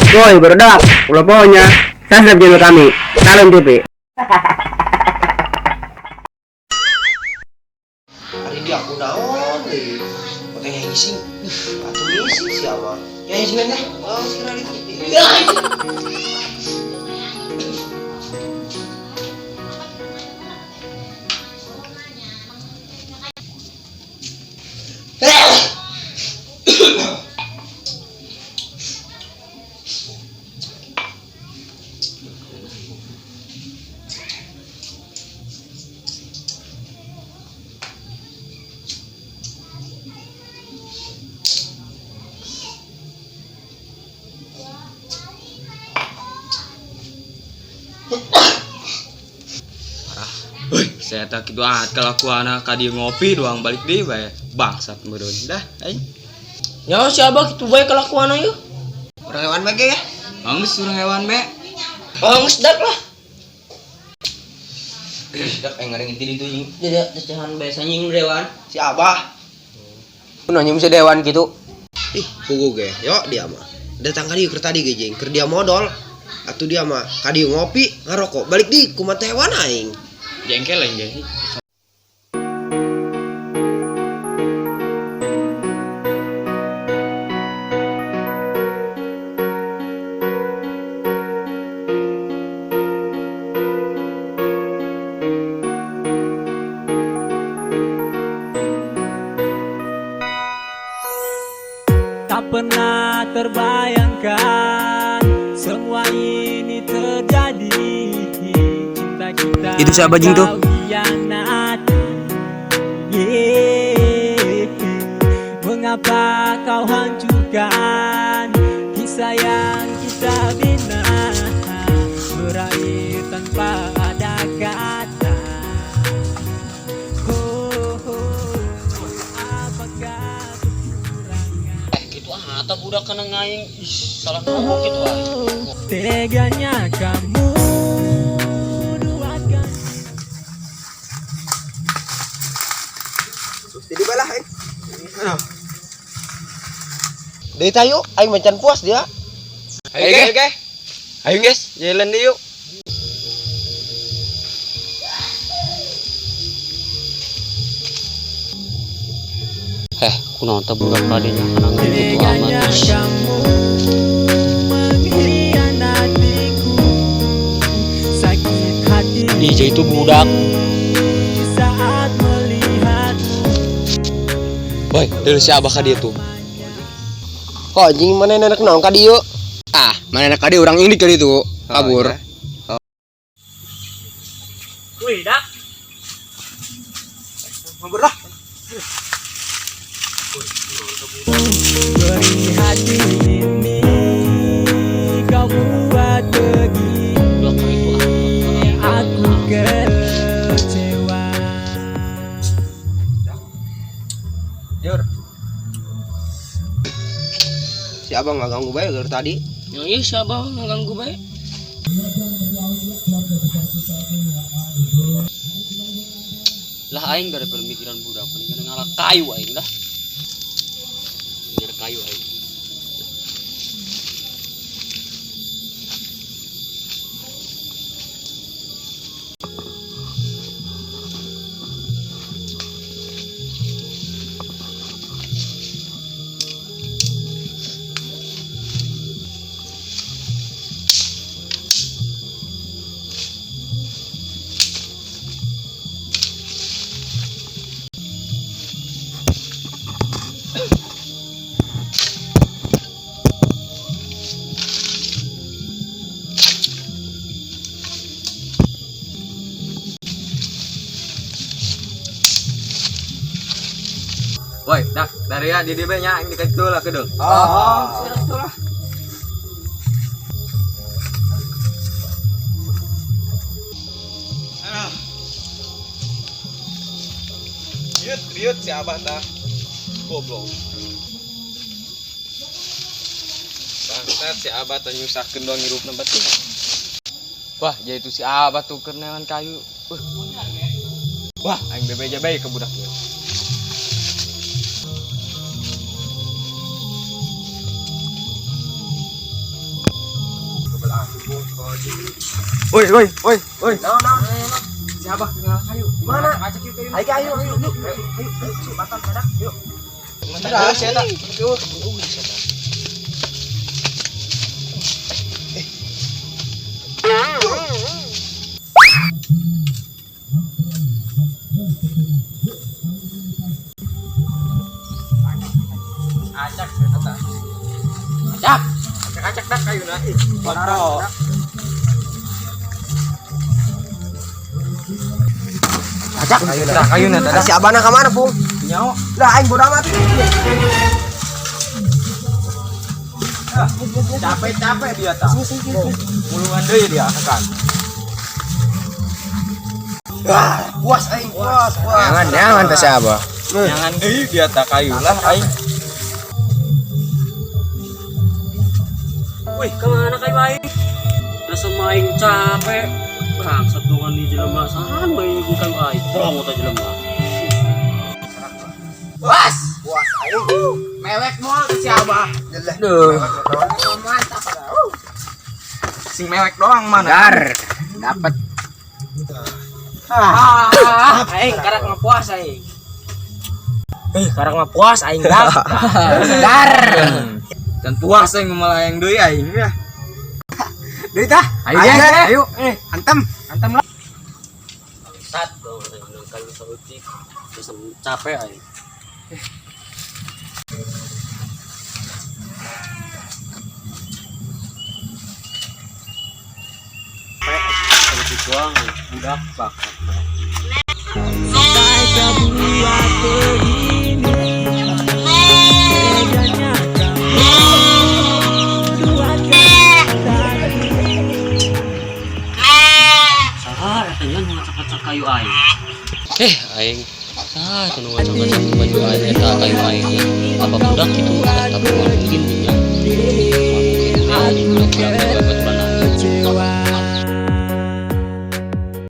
Woi, barudak, ulah pokoknya subscribe channel kami, Talon TV. Hari dia aku naon deui. Oke ngising. Atuh ngising siapa? Ya ngising teh. Oh, si Rali itu. Ya. Saya tak gitu ah kelakuan ka dieu ngopi doang balik deui bae. Bangsat meureun dah aing. Ya si Abah kitu bae kelakuan ieu. Urang hewan bae ge ya. Geus urang hewan be. Oh, geus dak lah. Dak aing ngadengin ti ditu anjing. Jadi tecehan bae anjing dewan. Si Abah. Kunaon bisa dewan kitu? Ih, pugu ge. Yo dia mah. Datang ka dieu keur tadi ge jeung keur dia modal. Atuh dia mah ka dieu ngopi, ngarokok, balik di kumaha teh hewan aing. Jengkel aing ge. Tak pernah terbayangkan semua ini terjadi. Cinta kita Itu siapa, Jing, tuh? kau hianati. Yeah. Mengapa kau hancurkan kisah yang kita bina, berakhir tanpa ada kata. Oh, oh, apakah kekurangan? Kitu ah tah budak kana ngaing. Ih, salah ngomong kitu ah. Teganya kamu duakan. Terus jadi balah aing. Deui tayu aing macan puas dia. Ayo ge. Ayo guys, jalan deh yuk. Kunaon tah budak kadinya kana ngaing kitu amat. Teganya Ih. kamu mengkhianatiku. Sakit hati Ih, jadi itu budak. saat melihatmu. Woi, dari si Abah ka dieu tuh. Kok anjing mana enak naon ka dieu? Ah, mana enak ka dieu urang ini ka dieu tuh. Kabur. Wih, dak. Ngobrol lah. Beri hati ini kau buat begini. Budak ka itu ah. Aku kecewa. Jur. Si Abah nggak ganggu bae dari tadi. Ya iya si Abah ngaganggu bae. Lah aing dari pemikiran budak mendingan ngalah kayu aing lah. Ngira kayu aing. Woi, dak dari ya di DB nya aing dikasih lah kedeng. Oh, lah. Riut, riut si Abah tah. Goblok. Bangsat si Abah tah nyusahkeun doang hirupna batur. Wah, jadi itu si Abah tuh keur neangan kayu. Wah, aing bebeja bae ke budak ieu. Woi, woi, woi, woi. Naon naon? Si Abah ngala kayu. Mana? Acak yuk kayu. Ayo ayo ayo yuk. Ayo ayo yuk batal badak yuk. Sudah, saya tak. Acak kata. Acak. Acak-acak dah kayu na. Kotor. Acak Dah kayu na tada. Si Abana ka mana, Pung? Nyawa. Lah aing bodo amat. Capek-capek dia tak. Mulungan deui dia kan. Wah, puas aing, puas, puas. Jangan, jangan teh si Abah. Jangan deui dia tak kayu lah aing. Wih, kemana kayu aing? Rasa aing capek. Bangsat dongan di jelema sahan main di kayu aing. Prong teh jelema. Puas. Puas aing. Mewek moal si Abah. Duh. Sing mewek doang mana? Dar. Dapat. Ah, aing karak mah puas aing. Karak mah puas aing dah. Dar. Dan puas aing melayang deui aing ya. Deui tah. Ayo, ayo. Ayo. Antem. Antem lah. Bangsat dong aing kayu saeutik. Terus capek aing. Saeutik doang budak bangsat. Sampai kau buat begini, teganya kamu duakan tadi. Saha eta nya nu ngacak-ngacak kayu aing. Aing saha eta nu ngacak-ngacak baju aing eta kayu aing. Apa budak kitu? Tapi mungkin